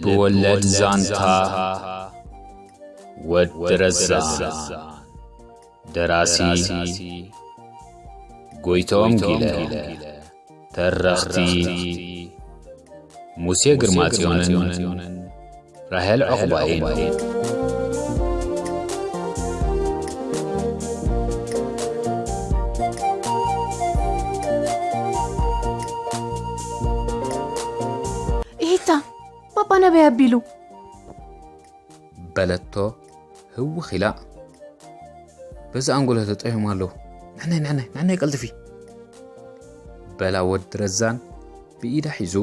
ልብ ወለድ ዛንታ ወዲ ረዛን። ደራሲ ጎይቶም ጊለ። ተረኽቲ ሙሴ ግርማጽዮንን ራሄል ዑቕባይን። ኢሂታ፣ ባባ ናበይ ኣቢሉ? በለቶ ህውኽ ኢላ። በዚ ኣንጎሎ ተጠይሖም ኣለዉ። ንሕነይ፣ ንሕነይ፣ ንሕነይ ቀልጥፊ። በላ ወዲ ረዛን ብኢዳ ሒዙ።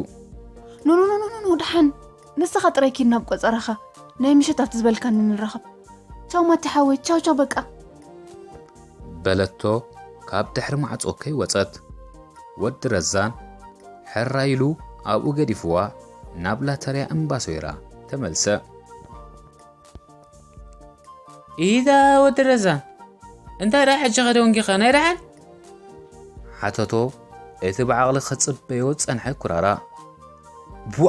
ኖ፣ ኖ፣ ኖ፣ ኖ፣ ኖ፣ ደሓን። ንስኻ ጥራይ ኪድ ናብ ቆጸራኻ። ናይ ምሸት ኣብቲ ዝበልካኒ ንራኸብ። ቻው ማቲ ሓወይ፣ ቻው፣ ቻው፣ በቃ። በለቶ ካብ ድሕሪ ማዕጾ ከይወጸት። ወዲ ረዛን ሕራይ ኢሉ ኣብኡ ገዲፍዋ ናብ ላተርያ እምባሶይራ ተመልሰ። ኢዳ ወዲ ረዛን፣ እንታይ ደኣ ሕጂ ከ ደንጊኻ ናይ ደሓን? ሓተቶ እቲ ብዓቕሊ ክጽበዮ ዝጸንሐ ኩራራ። ቡዋ!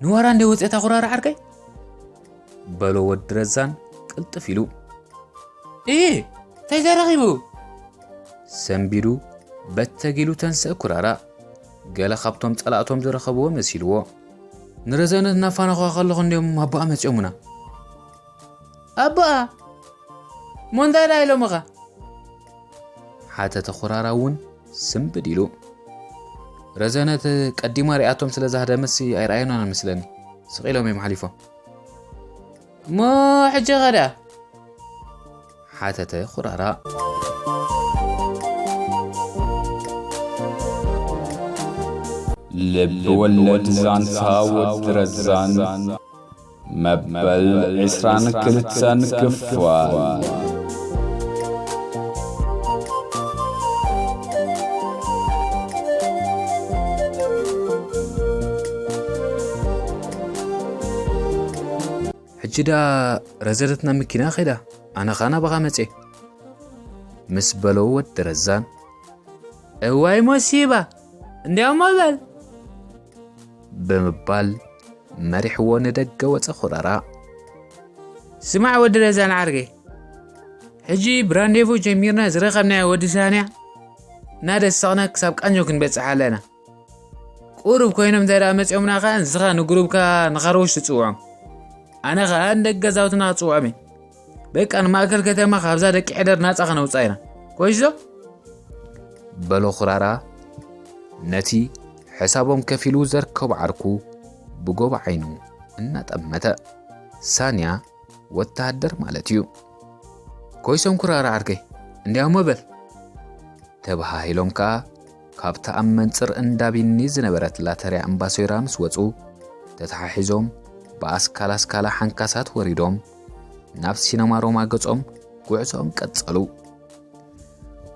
ንዋራ እንደ ወጽኤታ ኩራራ ዓርከይ? በሎ ወዲ ረዛን ቅልጥፍ ኢሉ። እይ፣ እንታይ ተረኺቡ? ሰንቢዱ በተጊሉ ተንስእ ኩራራ። ገለ ካብቶም ጸላእቶም ዝረኸብዎ መሲልዎ። ንረዘነት እናፋነኽዋ ከለኹ እንድዮም ኣቦኣ መጺኦምና። ኣቦኣ? እሞ እንታይ ደኣ ኢሎምኻ? ሓተተ ኩራራ እውን ስንብድ ኢሉ። ረዘነት ቀዲማ ሪኣቶም ስለ ዝሃደመትሲ ኣይረኣዮናን መስለኒ። ስቕ ኢሎም እዮም ሓሊፎም። እሞ ሕጂ ኸ ደኣ? ሓተተ ኩራራ። ልብ ወለድ ዛንታ ወዲ ረዛን መበል ዕስራን ክልተን ክፋል። ሕጂ ደኣ ረዘነት ናብ መኪና ኸይዳ፣ ኣነ ኸኣ ናባኻ መጽየ። ምስ በሎ ወዲ ረዛን፣ እዋይ ሞሲባ፣ እንዲያውም በል ብምባል መሪሕዎ ንደገ ወጸ ኩራራ። ስማዕ ወዲ ረዛን ዓርከይ፣ ሕጂ ብራንዴቮ ጀሚርና ዝረኸብናዮ ወዲ ሳንያ እናደሰቕና ክሳብ ቃንጆ ክንበጽሕ ኣለና። ቁሩብ ኮይኖም እንተ ደኣ መጺኦምና ኸኣ ንስኻ ንግሩብካ ንኻሮሽ ትጽውዖም። ኣነ ኸኣ ንደቂ ገዛውትና ክጽውዖም እየ። በቃ ንማእከል ከተማ ካብዛ ደቂ ሕደር ናጻ ከነውጽኣ ኢና። ኮይሽ ዶ? በሎ ኩራራ ነቲ ሕሳቦም ከፊሉ ዘርከቦ ዓርኩ ብጎቦ ዓይኑ እናጠመተ። ሳንያ ወተሃደር ማለት እዩ። ኮይሶም ኩራራ ዓርከይ፣ እንዲያውም በል። ተበሃሂሎም ከኣ ካብታ ኣብ መንጽር እንዳ ቢኒ ዝነበረት ላተርያ እምባሶይራ ምስ ወጹ፣ ተተሓሒዞም ብኣስካላ ኣስካላ ሓንካሳት ወሪዶም ናብ ሲነማ ሮማ ገጾም ጉዕዞኦም ቀጸሉ።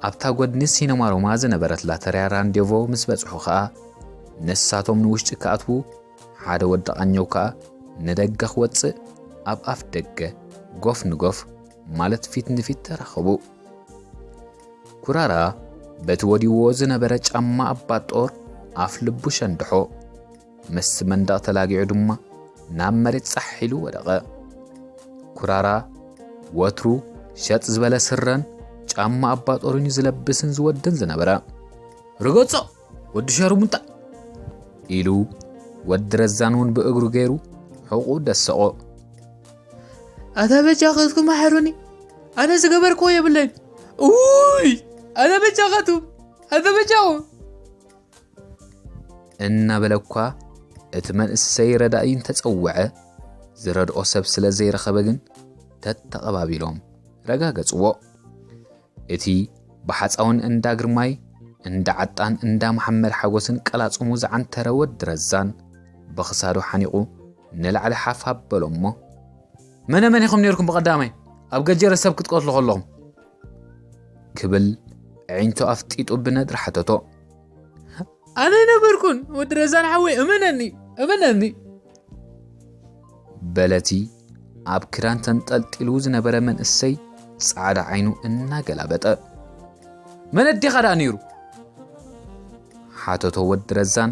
ኣብታ ጎድኒ ሲነማ ሮማ ዝነበረት ላተርያ ራንዴቮ ምስ በጽሑ ከኣ ንሳቶም ንውሽጢ ክኣትዉ ሓደ ወዲ ቃኘው ከኣ ንደገ ክወጽእ ኣብ ኣፍ ደገ ጎፍ ንጎፍ ማለት ፊት ንፊት ተራኸቡ። ኩራራ በቲ ወዲዎ ዝነበረ ጫማ ኣባ ጦር ኣፍ ልቡ ሸንድሖ። ምስ መንደቕ ተላጊዑ ድማ ናብ መሬት ጻሕ ኢሉ ወደቐ። ኩራራ ወትሩ ሸጥ ዝበለ ስረን ጫማ ኣባ ጦርን እዩ ዝለብስን ዝወድን ዝነበረ። ርገጾ! ወዲ ሸርሙጣ! ኢሉ ወዲ ረዛን እውን ብእግሩ ገይሩ ሕቑኡ ደሰቖ። ኣታ በጃኻትኩም ኣሕሩኒ፣ ኣነ ዝገበርክዎ የብለይን። ኡይ! ኣታ በጃኻትኩም፣ ኣታ በጃኹም! እናበለ እኳ እቲ መንእሰይ ረዳኢ እንተጸውዐ፣ ዝረድኦ ሰብ ስለ ዘይረኸበ ግን ተተቐባቢሎም ረጋገጽዎ። እቲ ብሓጻውን እንዳ ግርማይ፣ እንዳ ዓጣን፣ እንዳ መሓመድ ሓጎስን ቀላጽሙ ዝዓንተረ ወዲ ረዛን ብኽሳዱ ሓኒቑ ንላዕሊ ሓፍ ኣበሎ እሞ፣ "መነ መን ኢኹም ነይርኩም ብቐዳማይ ኣብ ገጀረ ሰብ ክትቀትሉ ከለኹም?" ክብል ኣዒንቱ ኣፍጢጡ ብነድሪ ሓተቶ። "ኣነ ኣይነበርኩን ወዲ ረዛን ሓወይ፣ እመነኒ፣ እመነኒ!" በለቲ ኣብ ክዳን ተንጠልጢሉ ዝነበረ መንእሰይ ጻዕዳ ዓይኑ እናገላበጠ። "መን ኣዴኻ ደኣ ነይሩ?" ሓተቶ ወዲ ረዛን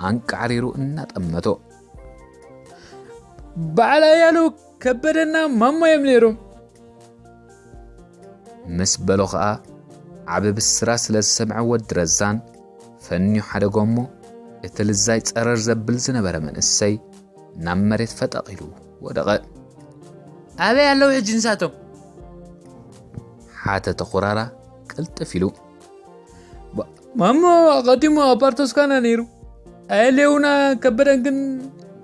ኣንቃዕሪሩ እናጠመቶ። በዓል ኣያሉ ከበደና ማሞ እዮም ነይሮም። ምስ በሎ ኸኣ ዓቢ ብስራት ስለ ዝሰምዐ ወዲ ረዛን ፈንዩ ሓደጎ እሞ እቲ ልዛይ ጸረር ዘብል ዝነበረ መንእሰይ ናብ መሬት ፈጠቕ ኢሉ ወደቐ። ኣበይ ኣለዉ ሕጂ ንሳቶም? ሓተተ ኩራራ ቅልጥፍ ኢሉ። ማሞ ኣቐዲሙ ኣብ ባርቶስካና ነይሩ። ኣየሌውና ከበደን ግን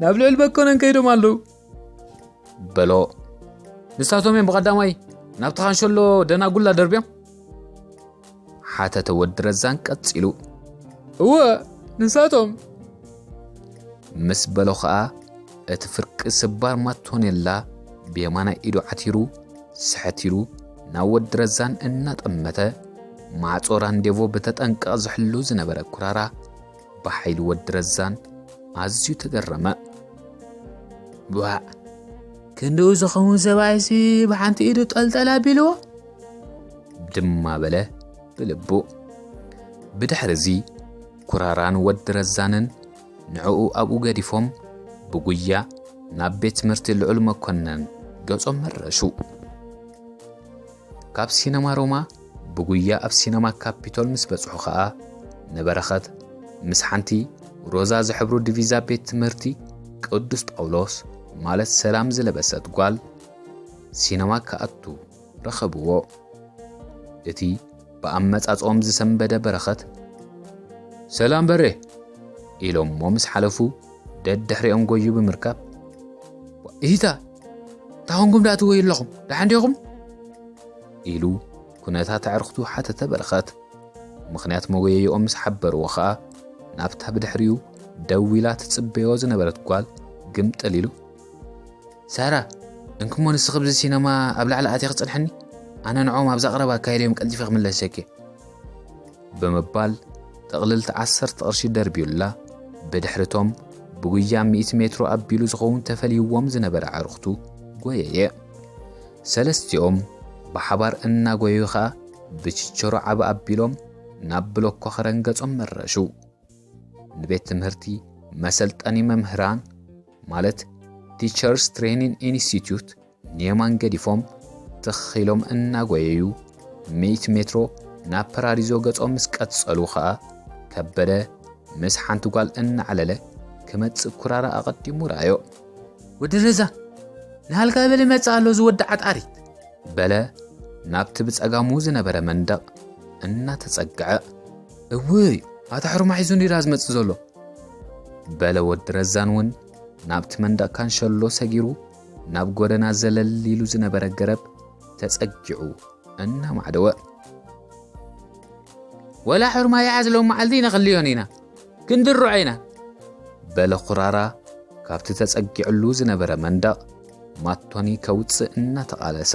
ናብ ልዕል በኮነን ከይዶም ኣለዉ። በሎ። ንሳቶም እዮም ብቐዳማይ ናብቲ ካንሸሎ ደናጉላ ደርብዮም? ሓተተ ወዲ ረዛን ቀጺሉ። እወ፣ ንሳቶም። ምስ በሎ ኸኣ እቲ ፍርቂ ስባር ማቶኔላ ብየማናይ ኢዱ ዓቲሩ ስሕት ኢሉ ናብ ወዲ ረዛን እናጠመተ ማዕጾ ራንዴቮ ብተጠንቀቕ ዝሕሉ ዝነበረ ኩራራ ብሓይሊ ወዲ ረዛን ኣዝዩ ተገረመ። ዋዕ! ክንድኡ ዝኸውን ሰብኣይሲ ብሓንቲ ኢዱ ጠልጠል ኣቢልዎ? ድማ በለ ብልቡ። ብድሕሪ እዚ ኩራራን ወዲ ረዛንን ንዕኡ ኣብኡ ገዲፎም ብጉያ ናብ ቤት ትምህርቲ ልዑል መኮነን ገጾም መረሹ። ካብ ሲነማ ሮማ ብጉያ ኣብ ሲነማ ካፒቶል ምስ በጽሑ ኸኣ ንበረኸት ምስ ሓንቲ ሮዛ ዝሕብሩ ዲቪዛ ቤት ትምህርቲ ቅዱስ ጳውሎስ ማለት ሰላም ዝለበሰት ጓል ሲነማ ክኣቱ ረኸብዎ። እቲ ብኣመጻጽኦም ዝሰንበደ በረኸት፣ "ሰላም በሬ!" ኢሎሞ ምስ ሓለፉ ደድሕሪኦም ጎዩ ብምርካብ፣ "ኢታ፣ እንታይ ኾንኩም ደኣ ትጎዩ ኣለኹም? ደሓን ዲኹም?" ኢሉ ኩነታት ኣዕርኽቱ ሓተተ በረኸት። ምኽንያት መጎየይኦም ምስ ሓበርዎ ኸኣ ናብታ ብድሕሪኡ ደው ኢላ ትጽበዮ ዝነበረት ጓል ግምጥል ኢሉ፣ "ሳራ፣ እንክሞ ንስኺ ኣብዚ ሲነማ ኣብ ላዕሊ ኣትየኺ ጽንሕኒ፣ ኣነ ንዕኦም ኣብዛ ቀረባ ኣካይደዮም ቀልጢፈ ክምለሰኪ" ብምባል ጥቕልልቲ ዓሰርተ ቅርሺ ደርብዩላ፣ ብድሕርቶም ብጉያ ሚእቲ ሜትሮ ኣቢሉ ዝኸውን ተፈልይዎም ዝነበረ ኣዕሩኽቱ ጎየየ። ሰለስቲኦም ብሓባር እናጎየዩ ኸኣ ብችቸሮ ዓቢ ኣቢሎም ናብ ብሎኮ ኸረን ገጾም መረሹ። ንቤት ትምህርቲ መሰልጠኒ መምህራን ማለት ቲቸርስ ትሬኒንግ ኢንስቲትዩት ንየማን ገዲፎም ትኽ ኢሎም እናጎየዩ ሚእቲ ሜትሮ ናብ ፓራዲዞ ገጾም ምስ ቀጸሉ ኸኣ ከበደ ምስ ሓንቲ ጓል እናዕለለ ክመጽእ ኩራራ ኣቐዲሙ ረኣዮ። "ወዲ ረዛ፣ ንሃልካ በል ይመጽእ ኣሎ እዚ ወዲ ዓጣሪት!" በለ ናብቲ ብጸጋሙ ዝነበረ መንደቕ እናተጸግዐ። "እውይ፣ ኣታ ሕሩማ ሒዙ እንዲራ ዝመጽእ ዘሎ!" በለ ወዲ ረዛን እውን ናብቲ መንደቕ ካንሸሎ ሰጊሩ ናብ ጎደና ዘለል ኢሉ ዝነበረ ገረብ ተጸጊዑ እናማዕደወ። "ወላ ሕሩማ ይሓዝ ሎም መዓልቲ ነኽልዮን ኢና፣ ክንድርዖ ኢና!" በለ ኩራራ ካብቲ ተጸጊዕሉ ዝነበረ መንደቕ ማቶኒ ከውጽእ እናተቓለሰ።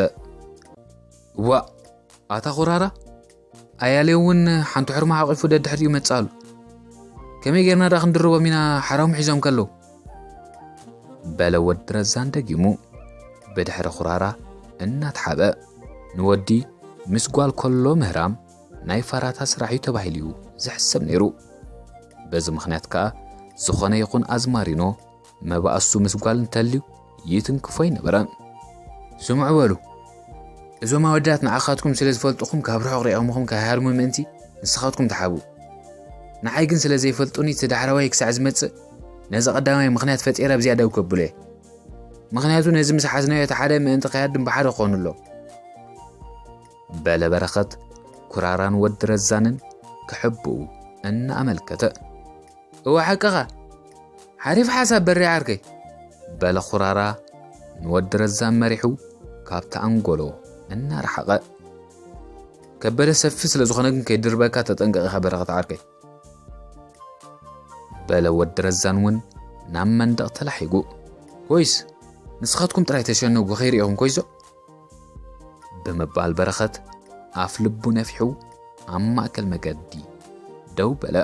"ዋእ፣ ኣታ ኩራራ፣ ኣያሌው እውን ሓንቲ ሕሩማ ሓቂፉ ደድሕሪኡ ይመጽእ ኣሎ። ከመይ ጌርና ደኣ ክንድርቦም ኢና ሓራሙ ሒዞም ከለዉ?" በለ ወዲ ረዛን ደጊሙ ብድሕሪ ኩራራ እናተሓበ። ንወዲ ምስ ጓል ከሎ ምህራም ናይ ፋራታት ስራሕ እዩ ተባሂሉ እዩ ዝሕሰብ ነይሩ። በዚ ምኽንያት ከኣ ዝኾነ ይኹን ኣዝማሪኖ መባእሱ ምስ ጓል እንተልዩ ይትንክፎ ኣይነበረን። "ስምዑ በሉ፣ እዞም ኣወዳት ንዓኻትኩም ስለ ዝፈልጡኹም ካብ ርሑቕ ሪኦምኹም ከይሃርሙ ምእንቲ ንስኻትኩም ተሓቡ። ንዓይ ግን ስለ ዘይፈልጡኒ እቲ ዳሕረዋይ ክሳዕ ዝመጽእ ነዚ ቀዳማይ ምኽንያት ፈጢረ ኣብዚኣ ደው ከብሎ እየ። ምኽንያቱ ነዚ ምስ ሓዝናዮ እቲ ሓደ ምእንቲ ከይሃድም ብሓደ ክኾኑ ኣለዎም።" በለ በረኸት ኩራራን ወዲ ረዛንን ክሕብኡ እናኣመልከተ። "እወ ሓቅኻ፣ ሓሪፍ ሓሳብ በሬ ዓርከይ!" በለ ኩራራ ንወዲ ረዛን መሪሑ ካብቲ ኣንጎሎ እናረሓቐ። "ከበደ ሰፊ ስለ ዝኾነ ግን ከይድርበካ ተጠንቀቕ ኢኻ በረኸት ዓርከይ!" በለ ወዲ ረዛን እውን ናብ መንደቕ ተላሒጉ። "ኮይስ ንስኻትኩም ጥራይ ተሸነጉ ከይርእኹም ኮይዞ!" ብምባል በረኸት ኣፍ ልቡ ነፊሑ ኣብ ማእከል መገዲ ደው በለ።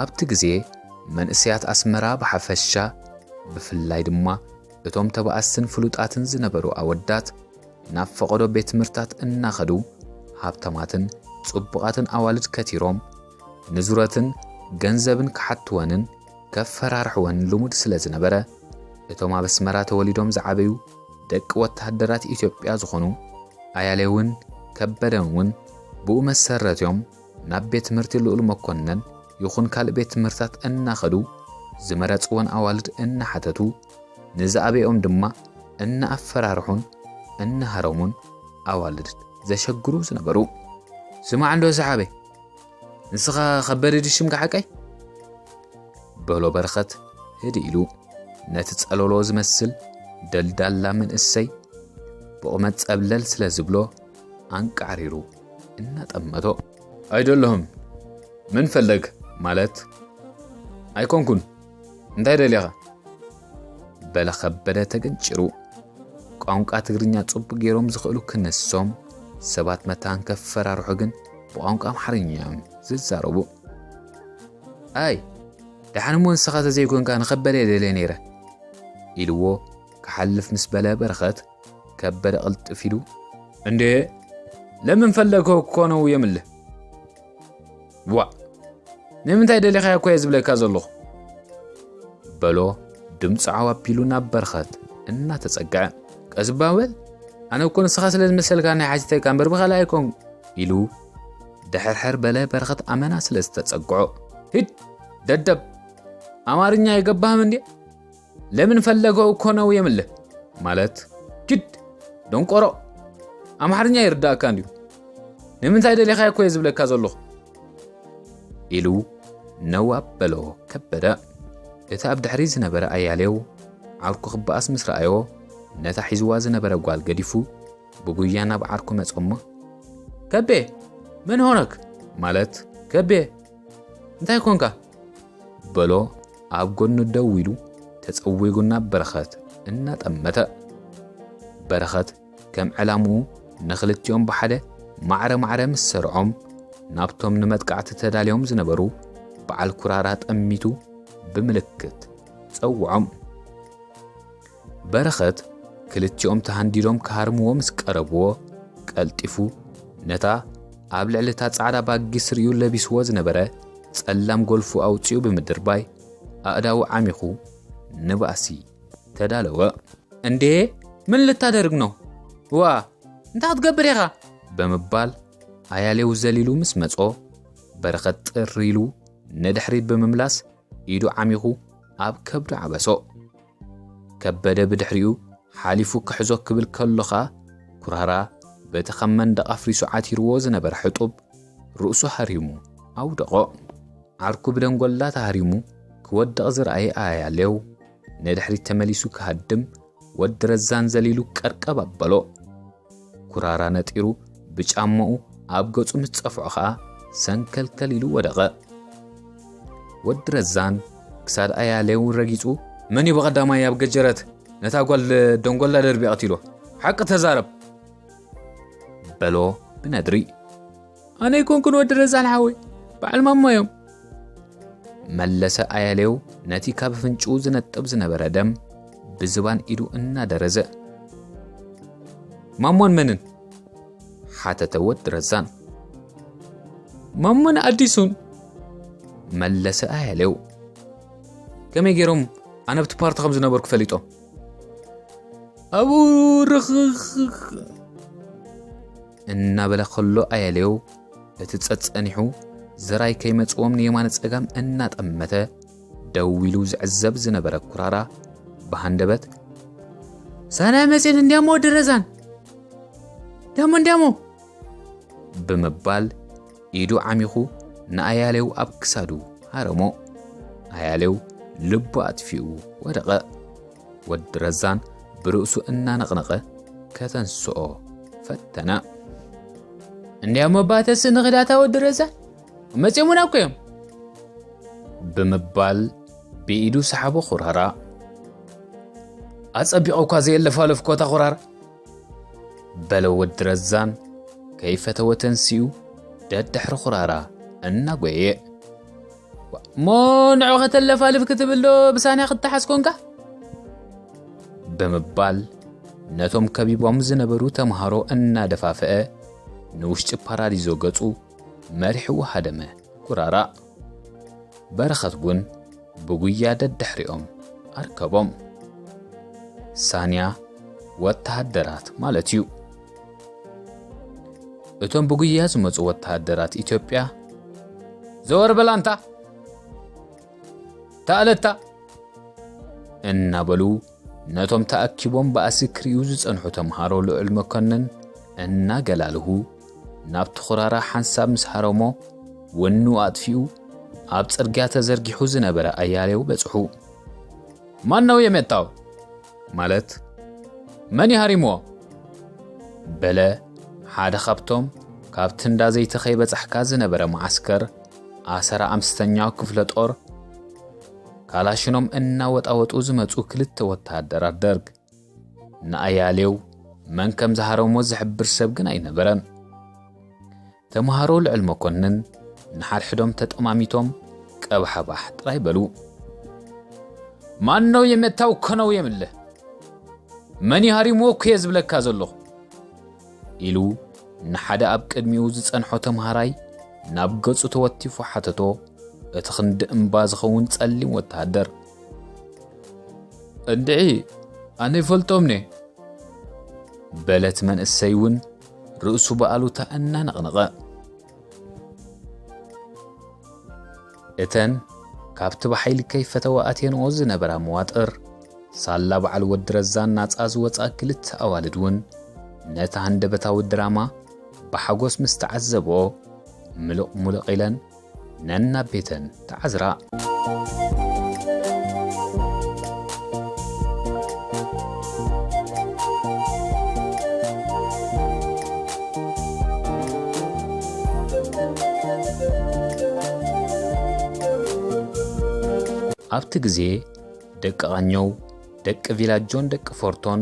ኣብቲ ግዜ መንእሰያት ኣስመራ ብሓፈሻ፣ ብፍላይ ድማ እቶም ተባኣስትን ፍሉጣትን ዝነበሩ ኣወዳት ናብ ፈቐዶ ቤት ትምህርታት እናኸዱ ሃብታማትን ጽቡቓትን ኣዋልድ ከቲሮም ንዙረትን ገንዘብን ክሓትወንን ከፈራርሕወን ልሙድ ስለ ዝነበረ፣ እቶም ኣብ ኣስመራ ተወሊዶም ዝዓበዩ ደቂ ወተሃደራት ኢትዮጵያ ዝኾኑ ኣያሌውን ከበደን እውን ብኡ መሰረት እዮም ናብ ቤት ትምህርቲ ልኡል መኮነን ይኹን ካልእ ቤት ትምህርታት እናኸዱ ዝመረጽወን ኣዋልድ እናሓተቱ ንዝኣበዮም ድማ እናኣፈራርሑን እናሃረሙን ኣዋልድ ዘሸግሩ ዝነበሩ። ስማዕ እንዶ ዝዓበይ፣ ንስኻ ከበደ ድዩ ሽምካ ሓቀይ? በሎ በረኸት ህድእ ኢሉ ነቲ ጸለሎ ዝመስል ደልዳላ መንእሰይ ብቑመት ጸብለል ስለ ዝብሎ ኣንቃዕሪሩ እናጠመቶ። ኣይደለሁም፣ ምን ፈለግ ማለት ኣይኮንኩን፣ እንታይ ደሊኻ? በለ ከበደ ተገንጭሩ። ቋንቋ ትግርኛ ጽቡቕ ገይሮም ዝኽእሉ ክነሶም ሰባት መታን ከፈራርሑ ግን ብቋንቋ ኣምሓርኛ እዮም ዝዛረቡ። ኣይ ደሓን እሞ ንስኻ ተዘይኮንካ ንኸበደ ደልየ ነይረ ኢልዎ ክሓልፍ ምስ በለ በረኸት ከበደ ቅልጥፍ ኢሉ እንዴ ለምን ፈለግከው እኮ ነው የምልህ። ዋእ ንምንታይ ደሊኻዮ እኮ እየ ዝብለካ ዘለኹ በሎ ድምፁ ዓው ኣቢሉ ናብ በረኸት እናተፀግዐ። ቀስ እባ በል ኣነ እኮ ንስኻ ስለ ዝመሰልካ ናይ ሓቲተካ እምበር ብኻልእ ኣይኮን ኢሉ ድሕርሕር በለ በረኸት ኣመና ስለ ዝተፀግዖ። ሂድ ደደብ ኣማርኛ የገባህም እንዴ ለምን ፈለገው እኮ ነው የምልህ ማለት ኪድ ደንቆሮ ኣምሓርኛ ይርዳእካ እንድዩ ንምንታይ ደሊኻዮ እኮ እየ ዝብለካ ዘለኹ ኢሉ ነው ኣበሎ ከበደ። እቲ ኣብ ድሕሪት ዝነበረ ኣያሌው ዓርኩ ክበኣስ ምስ ረኣዮ ነታ ሒዝዋ ዝነበረ ጓል ገዲፉ ብጉያ ናብ ዓርኩ መጸ እሞ ከቤ መን ሆነክ ማለት ከቤ እንታይ ኮንካ በሎ ኣብ ጎኑ ደው ኢሉ ተጸዊጉ ናብ በረኸት እናጠመተ። በረኸት ከም ዕላምኡ ንኽልቲኦም ብሓደ ማዕረ ማዕረ ምስ ሰርዖም ናብቶም ንመጥቃዕቲ ተዳልዮም ዝነበሩ በዓል ኩራራ ጠሚቱ ብምልክት ጸውዖም። በረኸት ክልቲኦም ተሃንዲዶም ክሃርምዎ ምስ ቀረብዎ ቀልጢፉ ነታ ኣብ ልዕሊ እታ ጻዕዳ ባጊ ስሪኡ ለቢስዎ ዝነበረ ጸላም ጎልፉ ኣውጺኡ ብምድርባይ ኣእዳዉ ዓሚኹ ንባእሲ ተዳለወ። እንዴ ምን ልታደርግ ነው? ዋ እንታይ ክትገብር ኢኻ? ብምባል ኣያሌው ዘሊሉ ምስ መጾ በረኸት ጥር ኢሉ ንድሕሪት ብምምላስ ኢዱ ዓሚኹ ኣብ ከብዱ ዓበሶ። ከበደ ብድሕሪኡ ሓሊፉ ክሕዞ ክብል ከሎ ኸኣ ኩራራ በቲ ከም መንደቕ ኣፍሪሱ ዓቲርዎ ዝነበረ ሕጡብ ርእሱ ሃሪሙ ኣውደቖ። ዓርኩ ብደንጎላ ተሃሪሙ ክወድቕ ዝረኣየ ኣያሌው ንድሕሪት ተመሊሱ ክሃድም ወዲ ረዛን ዘሊሉ ቀርቀብ ኣበሎ። ኩራራ ነጢሩ ብጫማኡ ኣብ ገጹ ምስ ጸፍዖ ኸኣ ሰንከልከል ኢሉ ወደቐ። ወዲ ረዛን ክሳድ ኣያሌው ረጊጹ መን እዩ ብቐዳማይ ኣብ ገጀረት ነታ ጓል ደንጎላ ደርቢ ቀቲሎ ሓቂ ተዛረብ በሎ ብነድሪ። ኣነ ኣይኮንኩን ወዲ ረዛን ሓወይ በዓል ማሞ እዮም መለሰ ኣያሌው ነቲ ካብ ኣፍንጭኡ ዝነጥብ ዝነበረ ደም ብዝባን ኢዱ እናደረዘ። ማሞን መንን ሓተተ ወዲ ረዛን። ማሞን ኣዲሱን መለሰ ኣያሌው። ከመይ ገይሮም ኣነ ኣብቲ ፓርቲ ከም ዝነበርኩ ፈሊጦም ኣብኡ ርኽኽ እናበለ ከሎ ኣያሌው እቲ ጸጸኒሑ ዝራይ ከይመጽዎም ንየማነ ጸጋም እናጠመተ ደው ኢሉ ዝዕዘብ ዝነበረ ኩራራ ብሃንደበት ሳና መጽን እንዲያሞ ወዲ ረዛን ደሞ እንዲያሞ ብምባል ኢዱ ዓሚኹ ንኣያሌው ኣብ ክሳዱ ሃረሞ። ኣያሌው ልቡ ኣጥፊኡ ወደቐ። ወዲ ረዛን ብርእሱ እናነቕነቐ ከተንስኦ ፈተነ። እንዲያሞ ባተስ ንኽዳታ ወዲ ረዛን መጽዮሙና እኮ እዮም ብምባል ብኢዱ ሰሓቦ ኩራራ። ኣጸቢቑ እኳ ዘየለፋለፍኮ እታ ኩራራ በለ ወዲ ረዛን ከይፈተወ ተንሲኡ ደድሕሪ ኩራራ እናጎየ። ዋእ፣ እሞ ንዑ ከተለፋልፍ ክትብል ዶ ብሳንያ ክትሓዝ ኮንካ? ብምባል ነቶም ከቢቦም ዝነበሩ ተምሃሮ እናደፋፍአ ንውሽጢ ፓራዲዞ ገጹ መሪሕዎ ሃደመ። ኩራራ በረኸት እውን ብጉያ ደድሕሪኦም ኣርከቦም። ሳንያ ወተሃደራት ማለት እዩ። እቶም ብጉያ ዝመጹ ወተሃደራት ኢትዮጵያ፣ "ዘወር በል ኣንታ! ተኣለታ!" እናበሉ ነቶም ተኣኪቦም ባእሲ ክርእዩ ዝጸንሑ ተምሃሮ ልዑል መኮንን እናገላልሁ ናብቲ ኩራራ ሓንሳብ ምስ ሃረሞ፣ ወኑ ኣጥፊኡ ኣብ ጽርግያ ተዘርጊሑ ዝነበረ ኣያሌው በጽሑ። "ማን ነው የመጣው?" ማለት፣ "መን ይሃሪምዎ?" በለ ሓደ ካብቶም ካብቲ እንዳ ዘይቲ ከይበጻሕካ ዝነበረ መዓስከር ኣሰራ ኣምስተኛው ክፍለ ጦር። ካላሽኖም እናወጣወጡ ዝመጹ ክልተ ወተሃደራት ደርግ ንኣያሌው መን ከም ዝሃረሞ ዝሕብር ሰብ ግን ኣይነበረን። ተምሃሮ ልዕል መኮንን ንሓድሕዶም ተጠማሚቶም ቀባሕባሕ ጥራይ በሉ። "ማን ነው የመታው እኮ ነው የምልህ? መን ይሃሪምዎ እኮ እየ ዝብለካ ዘለኹ?" ኢሉ ንሓደ ኣብ ቅድሚኡ ዝጸንሖ ተምሃራይ ናብ ገጹ ተወቲፉ ሓተቶ። እቲ ክንዲ እምባ ዝኸውን ጸሊም ወተሃደር። "እንድዒ፣ ኣነ ይፈልጦምኒ?" በለት መንእሰይ እውን ርእሱ ብኣሉታ እናነቕነቐ። እተን ካብቲ ብሓይሊ ከይፈተዋ ኣትየንኦ ዝነበራ መዋጥር፣ ሳላ በዓል ወዲ ረዛን ናጻ ዝወጻ ክልተ ኣዋልድ እውን ነቲ ሃንደበታዊ ድራማ ብሓጎስ ምስ ተዓዘብኦ፣ ምልቕ ሙልቕ ኢለን ነናብ ቤተን ተዓዝራ። ኣብቲ ግዜ ደቂ ቃኘው፣ ደቂ ቪላጆን ደቂ ፎርቶን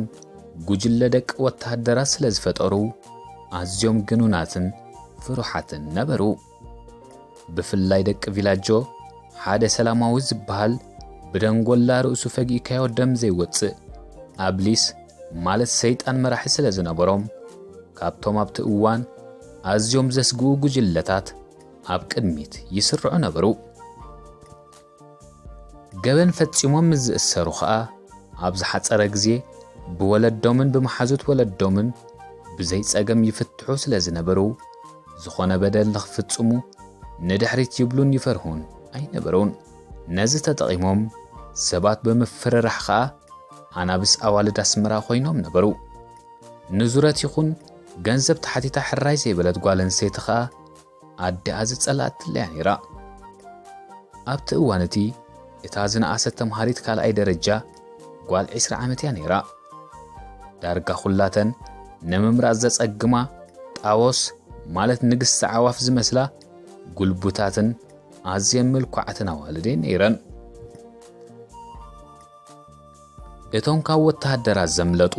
ጉጅለ ደቂ ወተሃደራት ስለ ዝፈጠሩ፣ ኣዝዮም ግኑናትን ፍሩሓትን ነበሩ። ብፍላይ ደቂ ቪላጆ፣ ሓደ ሰላማዊ ዝበሃል ብደንጎላ ርእሱ ፈጊእካዮ ደም ዘይወጽእ ኣብሊስ ማለት ሰይጣን መራሒ ስለ ዝነበሮም፣ ካብቶም ኣብቲ እዋን ኣዝዮም ዘስግኡ ጉጅለታት ኣብ ቅድሚት ይስርዑ ነበሩ። ገበን ፈጺሞም ምስ ዝእሰሩ ኸኣ፣ ኣብ ዝሓጸረ ግዜ ብወለዶምን ብመሓዙት ወለዶምን ብዘይ ጸገም ይፍትሑ ስለ ዝነበሩ፣ ዝኾነ በደል ንኽፍጽሙ ንድሕሪት ይብሉን ይፈርሁን ኣይነበሩን። ነዚ ተጠቒሞም ሰባት ብምፍርራሕ ኸኣ ኣናብስ ኣዋልድ ኣስመራ ኮይኖም ነበሩ። ንዙረት ይኹን ገንዘብ ተሓቲታ ሕራይ ዘይበለት ጓል ኣንስተይቲ ኸኣ ኣዲኣ ዝጸልኣትለያ ነይራ። ኣብቲ እዋን እቲ እታ ዝነኣሰት ተምሃሪት ካልኣይ ደረጃ ጓል ዕስራ ዓመት እያ ነይራ። ዳርጋ ኩላተን ንምምራጽ ዘጸግማ ጣዎስ ማለት ንግስቲ ኣዕዋፍ ዝመስላ ጉልቡታትን ኣዝየን ምልኩዓትን ኣዋልድ እየን ነይረን። እቶም ካብ ወተሃደራት ዘምለጡ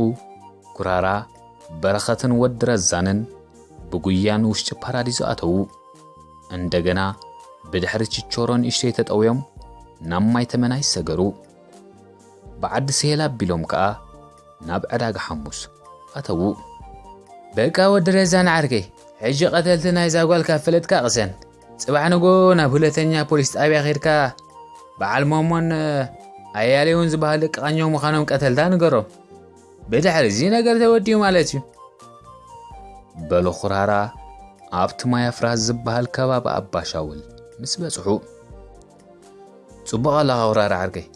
ኩራራ፣ በረኸትን ወዲ ረዛንን ብጉያ ንውሽጢ ፓራዲዞ ኣተዉ። እንደገና ብድሕሪ ችቾሮ ንእሽተይ ተጠውዮም ናብ ማይ ተመናይ ሰገሩ። ብዓዲ ስሄል ኣቢሎም ከኣ ናብ ዕዳጋ ሓሙስ ኣተዉ። በቃ ወዲ ረዛን ዓርከይ፣ ሕጂ ቀተልቲ ናይዛ ጓል ካብ ፈለጥካ ቅሰን። ጽባሕ ንጎ ናብ ሁለተኛ ፖሊስ ጣብያ ኸድካ በዓል ሞሞን ኣያሌውን ዝበሃል ደቂ ቃኘው ምዃኖም ቀተልታ ንገሮም። ብድሕሪ እዚ ነገር ተወዲኡ ማለት እዩ። በሎ ኩራራ ኣብቲ ማይ ኣፍራስ ዝበሃል ከባቢ ኣባሻውል ምስ በጽሑ። ጽቡቕ ኣለኻ ኩራራ ዓርከይ፣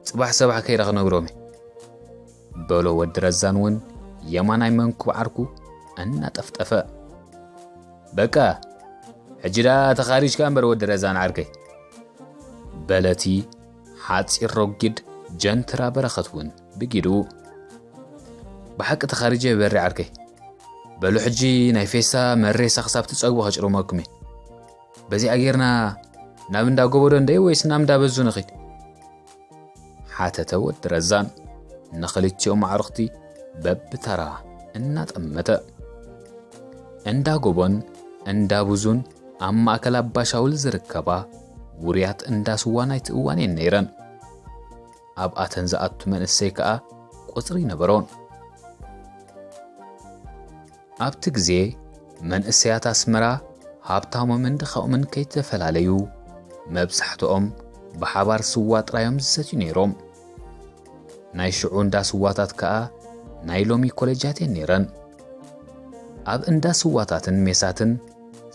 ጽባሕ ሰባሕ ከይደ ክነግሮም እየ። በሎ ወዲ ረዛን እውን የማናይ መንኩብ ዓርኩ እናጠፍጠፈ። በቃ፣ ሕጂ ደኣ ተኻሪጅካ እምበር ወዲ ረዛን ዓርከይ። በለቲ ሓጺር ረጒድ ጀንትራ በረኸት እውን ብጊዱ። ብሓቂ ተኻሪጀ በሪ ዓርከይ። በሉ ሕጂ ናይ ፌስታ መሬሳ ክሳብ ትጸግቡ ከጭርመኩም እየ። በዚኣ ጌርና ናብ እንዳ ጎቦዶ እንደይ ወይስ ናብ እንዳ በዙ ንኺድ? ሓተተ ወዲ ረዛን ንኽልቲኦም ኣዕሩኽቲ በብተራ እናጠመተ። እንዳ ጎቦን እንዳ ብዙን ኣብ ማእከል ኣባሻውል ዝርከባ ውሩያት እንዳ ስዋ ናይቲ እዋን እየን ነይረን። ኣብኣተን ዝኣቱ መንእሰይ ከኣ ቁጽሪ ነበሮን። ኣብቲ ግዜ መንእሰያት ኣስመራ ሃብታሞምን ድኻኦምን ከይተፈላለዩ፣ መብዛሕትኦም ብሓባር ስዋ ጥራዮም ዝሰትዩ ነይሮም። ናይ ሽዑ እንዳ ስዋታት ከኣ ናይ ሎሚ ኮሌጃት እየን ነይረን። ኣብ እንዳ ስዋታትን ሜሳትን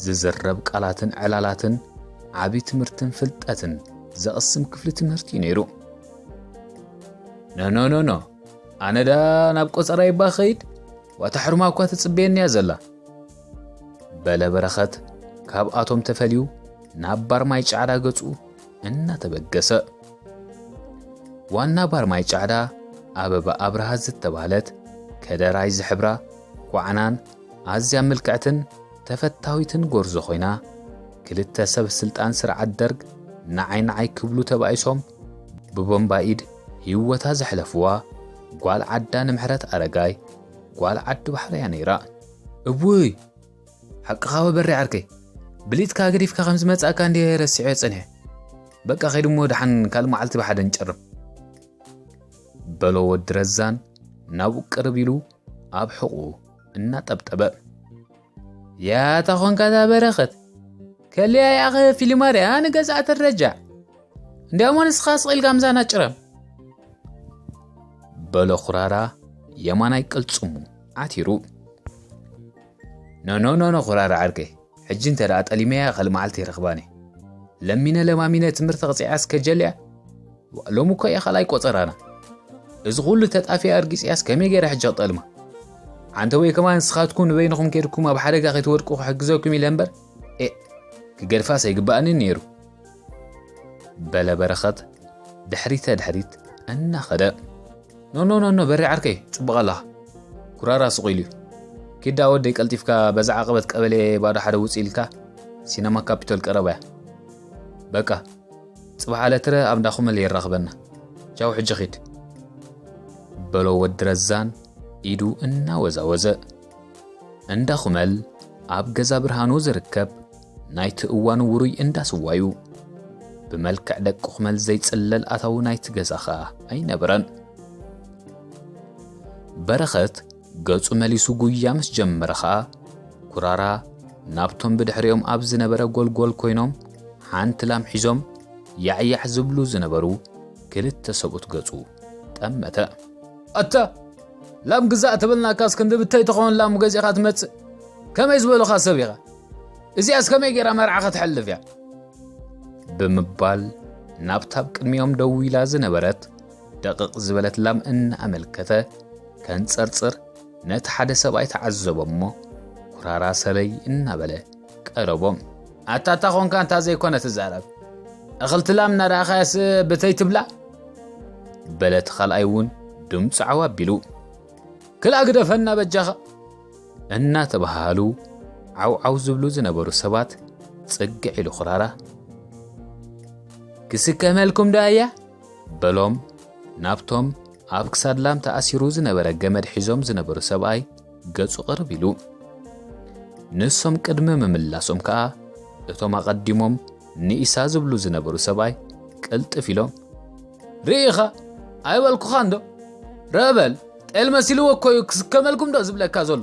ዝዝረብ ቃላትን ዕላላትን ዓቢ ትምህርትን ፍልጠትን ዘቕስም ክፍሊ ትምህርቲ እዩ ነይሩ። ኖ፣ ኖ፣ ኖ፣ ኖ። ኣነ ደኣ ናብ ቆጸራ ይባ ኸይድ፣ ዋታ ሕሩማ እኳ ትጽበየኒ እያ ዘላ። በለ በረኸት ካብኣቶም ተፈልዩ ናብ ባር ማይ ጫዕዳ ገጹ እናተበገሰ። ዋና ባር ማይ ጫዕዳ ኣበባ ኣብርሃ ዝተባህለት ከደራይ ዝሕብራ ኳዕናን ኣዝያ ምልክዕትን ተፈታዊትን ጎርዞ ኮይና፣ ክልተ ሰብ ስልጣን ስርዓት ደርግ ንዓይ ንዓይ ክብሉ ተባኢሶም ብቦምባ ኢድ ህይወታ ዘሕለፍዋ ጓል ዓዳ ንምሕረት ኣረጋይ ጓል ዓዲ ባሕሪ እያ ነይራ። እውይ፣ ሓቅኻ ወበሪ ዓርከይ። ብሊጥካ ገዲፍካ ከም ዝመጻእካ እንድየ ረሲዐ ጸኒሐ። በቃ ኸይድ እሞ ደሓን ካልእ መዓልቲ ብሓደ ንጨርም። በሎ ወዲ ረዛን ናብኡ ቅርብ ኢሉ ኣብ ሕቑኡ እናጠብጠበ። ያታ ኾንካ እታ በረኸት። ከልያ ያኸ ፊልማ ርያ ንገዛእ ትረጃዕ። እንዲያሞ ንስኻ ስቕ ኢልካ ምሳና ጭረም። በሎ ኹራራ የማናይ ቅልጽሙ ዓቲሩ። ኖ፣ ኖ፣ ኖ፣ ኖ፣ ኹራራ ዓርከይ። ሕጂ እንተ ደኣ ጠሊመያ ካልእ መዓልቲ ይረኽባኒ። ለሚነ ለማሚነ ትምህርቲ ቐጺዓስ ከጀልያ። ዋ፣ ሎሚ እኮ እያ ካልኣይ ቆጸራና። እዚ ኩሉ ተጣፊኣ ኣርጊጽያስ ከመይ ገይረ ሕጂ ክጠልማ? ዓንተ ወይ ከማን ንስኻትኩም ንበይንኹም ኬድኩም ኣብ ሓደጋ ከይትወድቁ ክሕግዘኩም ኢለ እምበር፣ ኤ፣ ክገድፋስ ኣይግባኣንን ነይሩ። በለ በረኸት ድሕሪተ ድሕሪት እናኸደ። ኖ፣ ኖ፣ ኖ፣ ኖ፣ በሪ ዓርከይ፣ ጽቡቕ ኣለኻ። ኩራራ ስቕ ኢሉ እዩ። ኪዳ ወደይ ቀልጢፍካ በዛ ዓቐበት ቀበሌ ባዶ ሓደ ውጽእ ኢልካ ሲነማ ካፒቶል ቀረባ እያ። በቃ፣ ጽባሕ ዕለትረ ኣብ እንዳኹመል የራኽበና። ቻው፣ ሕጂ ኺድ። በሎ ወዲ ረዛን ኢዱ እናወዛወዘ። እንዳ ኹመል ኣብ ገዛ ብርሃኑ ዝርከብ ናይቲ እዋኑ ውሩይ እንዳ ስዋ እዩ። ብመልክዕ ደቂ ኹመል ዘይጽለል ኣታዊ ናይቲ ገዛ ኸኣ ኣይነበረን። በረኸት ገጹ መሊሱ ጉያ ምስ ጀመረ ኸኣ፣ ኩራራ ናብቶም ብድሕሪኦም ኣብ ዝነበረ ጎልጎል ኮይኖም ሓንቲ ላም ሒዞም ያዕያዕ ዝብሉ ዝነበሩ ክልተ ሰብኡት ገጹ ጠመተ። ኣታ ላም ግዛእ ተበልናካስ ክንዲ ብተይ ትኸውን ላም ገዚእኻ ትመጽእ? ከመይ ዝበሉኻ ሰብ ኢኻ? እዚኣስ ከመይ ገይራ መርዓ ከተሕልፍ እያ? ብምባል ናብታ ኣብ ቅድሚኦም ደው ኢላ ዝነበረት ደቕቕ ዝበለት ላም እናኣመልከተ ከንጸርጽር ነቲ ሓደ ሰብኣይ ተዓዘቦ እሞ ኩራራ ሰለይ እናበለ ቀረቦም። ኣታ ኣታ ኾንካ እንታ ዘይኮነ ትዛረብ? እኽልቲ ላም እናረኣኻያስ ብተይ ትብላ? በለ እቲ ካልኣይ እውን ድምፁ ዓው ኣቢሉ። ክላእ ግደፈና በጃኻ! እናተባሃሃሉ ዓው ዓው ዝብሉ ዝነበሩ ሰባት ጽግዕ ኢሉ ኩራራ። ክስከመልኩም ዶ ኣያ? በሎም ናብቶም ኣብ ክሳድ ላም ተኣሲሩ ዝነበረ ገመድ ሒዞም ዝነበሩ ሰብኣይ ገጹ ቅርብ ኢሉ። ንሶም ቅድሚ ምምላሶም ከኣ እቶም ኣቐዲሞም ንኢሳ ዝብሉ ዝነበሩ ሰብኣይ ቅልጥፍ ኢሎም፣ ርኢኻ ኣይበልኩኻን ዶ? ረበል ጤል መሲልዎ እኮ እዩ ክስከመልኩም ዶ ዝብለካ ዘሎ?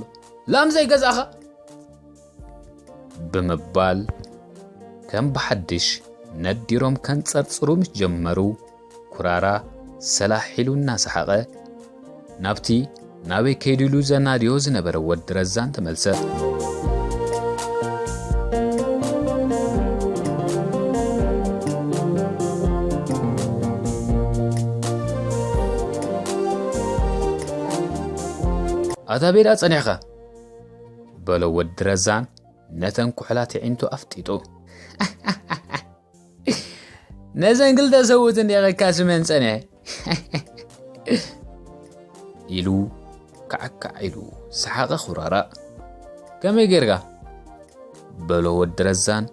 ላም ዘይገዛእኻ? ብምባል ከም ብሓድሽ ነዲሮም ከንጸርጽሩ ምስ ጀመሩ፣ ኩራራ ሰላሕ ኢሉ እናሰሓቐ ናብቲ ናበይ ከይዱ ኢሉ ዘናድዮ ዝነበረ ወዲ ረዛን ተመልሰ። ኣታ ቤዳ ጸኒሕኻ? በሎ ወዲ ረዛን ነተን ኩሕላት ኣዒንቱ ኣፍጢጡ። ነዘን ክልተ ሰብኡት እንዲኻ ካስመን ጸኒሐ። ኢሉ ካዕካዕ ኢሉ ሰሓቐ ኩራራ። ከመይ ጌርካ? በሎ ወዲ ረዛን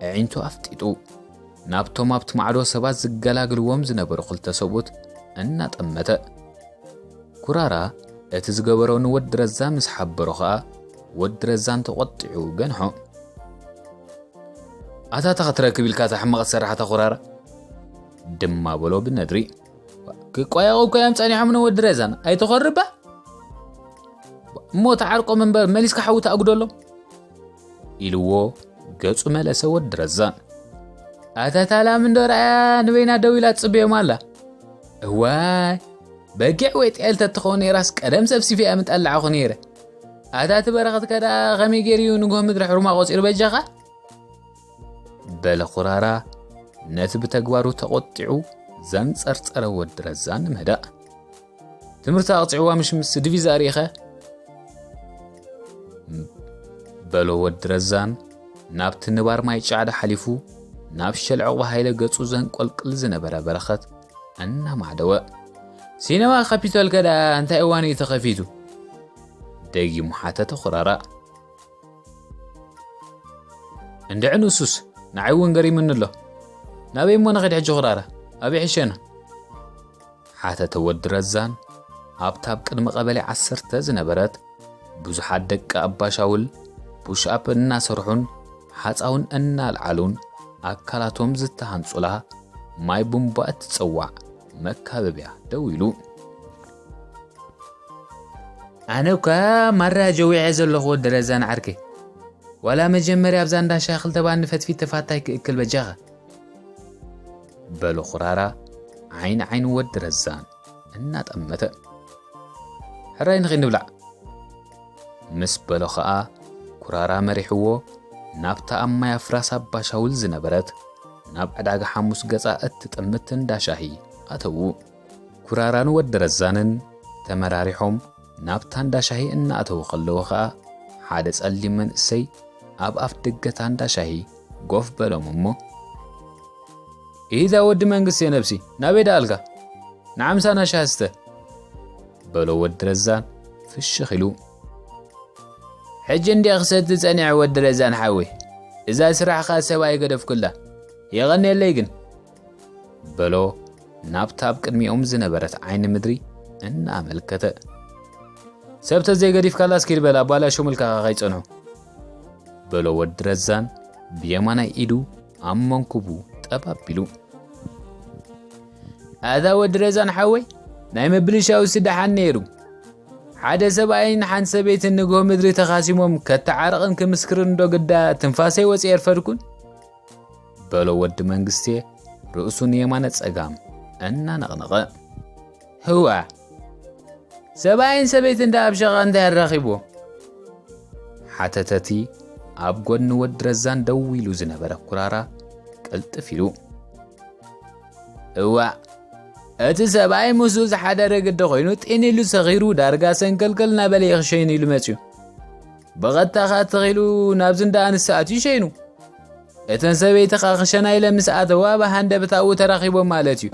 ኣዒንቱ ኣፍጢጡ ናብቶም ኣብቲ ማዕዶ ሰባት ዝገላግልዎም ዝነበሩ ክልተ ሰብኡት እናጠመተ። ኩራራ እቲ ዝገበሮ ንወዲ ረዛን ምስ ሓበሮ ኸኣ ወዲ ረዛን ተቖጢዑ ገንሖ። ኣታ ተኸትረክብ ኢልካ እታ ሕማቕ ሰራሕታ ኩራራ ድማ በሎ ብነድሪ። ክቋየቑ እኮ እዮም ጸኒሖም ንወዲ ረዛን ኣይትኾርባ። እሞ ተዓርቆም እምበር መሊስካ ሓዊ ተኣጉደሎም ኢልዎ ገጹ መለሰ ወዲ ረዛን። ኣታ ታላም እንዶ ረኣያ ንበይና ደው ኢላ ትጽበዮም ኣላ። እዋይ በጊዕ ወይ ጤል ተትኸውን ነይራስ ቀደም ሰብሲፈ እያ ምጠላዕኹ ነይረ። ኣታ እቲ በረኸት ከዳ ከመይ ገይሩ እዩ ንግሆ ምድሪ ሕሩማ ቆጺሩ በጃኻ? በለ ኩራራ ነቲ ብተግባሩ ተቖጢዑ ዘንጸርጸረ ወዲ ረዛን ንምህዳእ። ትምህርቲ ኣቕጺዕዋ ምሽ ምስ ዲቪዛ ርኢኸ? በሎ ወዲ ረዛን ናብቲ ንባር ማይ ጫዕዳ ሓሊፉ ናብ ሸል ዕቑባ ሃይለ ገጹ ዘንቆልቅል ዝነበረ በረኸት እናማዕደወ። ሲነማ ካፒቶል ከዳ እንታይ እዋን እዩ ተኸፊቱ? ደጊሙ ሓተተ ኩራራ። እንድዒ ንሱስ ንዓይ እውን ገሪሙኒ ኣሎ። ናበይ እሞ ንኸይድ ሕጂ ኩራራ? ኣበይ ሕሸና? ሓተተ ወዲ ረዛን ኣብታ ኣብ ቅድሚ ቀበሌ ዓሰርተ ዝነበረት ብዙሓት ደቂ ኣባሻውል ፑሽኣፕ እናሰርሑን ሓፃውን እናልዓሉን ኣካላቶም ዝተሃንጹላ ማይ ቡምባ እትጸዋዕ መካበብያ ደው ኢሉ። ኣነ እኳ ማራ ጀዊዐ ዘለኹ ወዲ ረዛን ዓርከይ። ዋላ መጀመርያ ኣብዛ እንዳ ሻሂ ክልተ ባኒ ፈትፊት ተፋታይ ክእክል በጃኻ። በሎ ኩራራ ዓይኒ ዓይኒ ወዲ ረዛን እናጠመተ። ሕራይ ንኺ ንብላዕ። ምስ በሎ ኸኣ ኩራራ መሪሕዎ ናብታ ኣብ ማይ ኣፍራስ ኣባሻውል ዝነበረት ናብ ዕዳጋ ሓሙስ ገጻ እትጥምት እንዳ ሻሂ ኣተዉ። ኩራራን ወዲ ረዛንን ተመራሪሖም ናብታ እንዳ ሻሂ እናኣተዉ ከለዉ ኸኣ ሓደ ጸሊም መንእሰይ ኣብ ኣፍ ደገታ እንዳ ሻሂ ጎፍ በሎም እሞ፣ ኢሂዳ ወዲ መንግስቴ ነብሲ ናበይ ደኣልካ? ንዓምሳና ሻሂ ስተ በሎ ወዲ ረዛን ፍሽኽ ኢሉ። ሕጂ እንድየ ክሰቲ ጸኒዐ ወዲ ረዛን ሓወይ፣ እዛ ስራሕኻ ሰብ ኣይገደፍኩላ። የቐንየለይ ግን በሎ ናብታ ኣብ ቅድሚኦም ዝነበረት ዓይኒ ምድሪ እናኣመልከተ። ሰብ ተዘይገዲፍካላስ ኪድ በል ኣባላሾ ምልካኻ ከይጸንሑ በሎ ወዲ ረዛን ብየማናይ ኢዱ ኣብ መንኩቡ ጠብ ኣቢሉ። ኣታ ወዲ ረዛን ሓወይ ናይ ምብልሻውሲ ደሓን ነይሩ። ሓደ ሰብኣይን ሓንቲ ሰበይትን ንግሆ ምድሪ ተኻሲሞም ከተዓርቕን ክምስክርን ዶ ግዳ ትንፋሰይ ወፂኤ ኣርፈድኩን? በሎ ወዲ መንግስቴ ርእሱ ንየማነ ጸጋም እናነቕነቐ። ህዋ ሰብኣይን ሰበይትን ደኣ ኣብ ሸቓ እንታይ ኣራኺብዎ? ሓተተቲ ኣብ ጎኒ ወዲ ረዛን ደው ኢሉ ዝነበረ ኩራራ ቅልጥፍ ኢሉ። እዋእ እቲ ሰብኣይ ምስኡ ዝሓደረ ግዲ ኮይኑ ጢን ኢሉ ሰኺሩ ዳርጋ ሰንከልከል እናበለ ይኽሸይኑ ኢሉ መፅዩ። ብቐጥታ ኸኣ ተኺሉ ናብዚ እንዳ ኣንስቲ ኣትዩ ሸይኑ። እተን ሰበይቲ ኸኣ ክሸና ኢለን ምስ ኣተዋ ብሃንደበት ኣብኡ ተራኺቦም ማለት እዩ።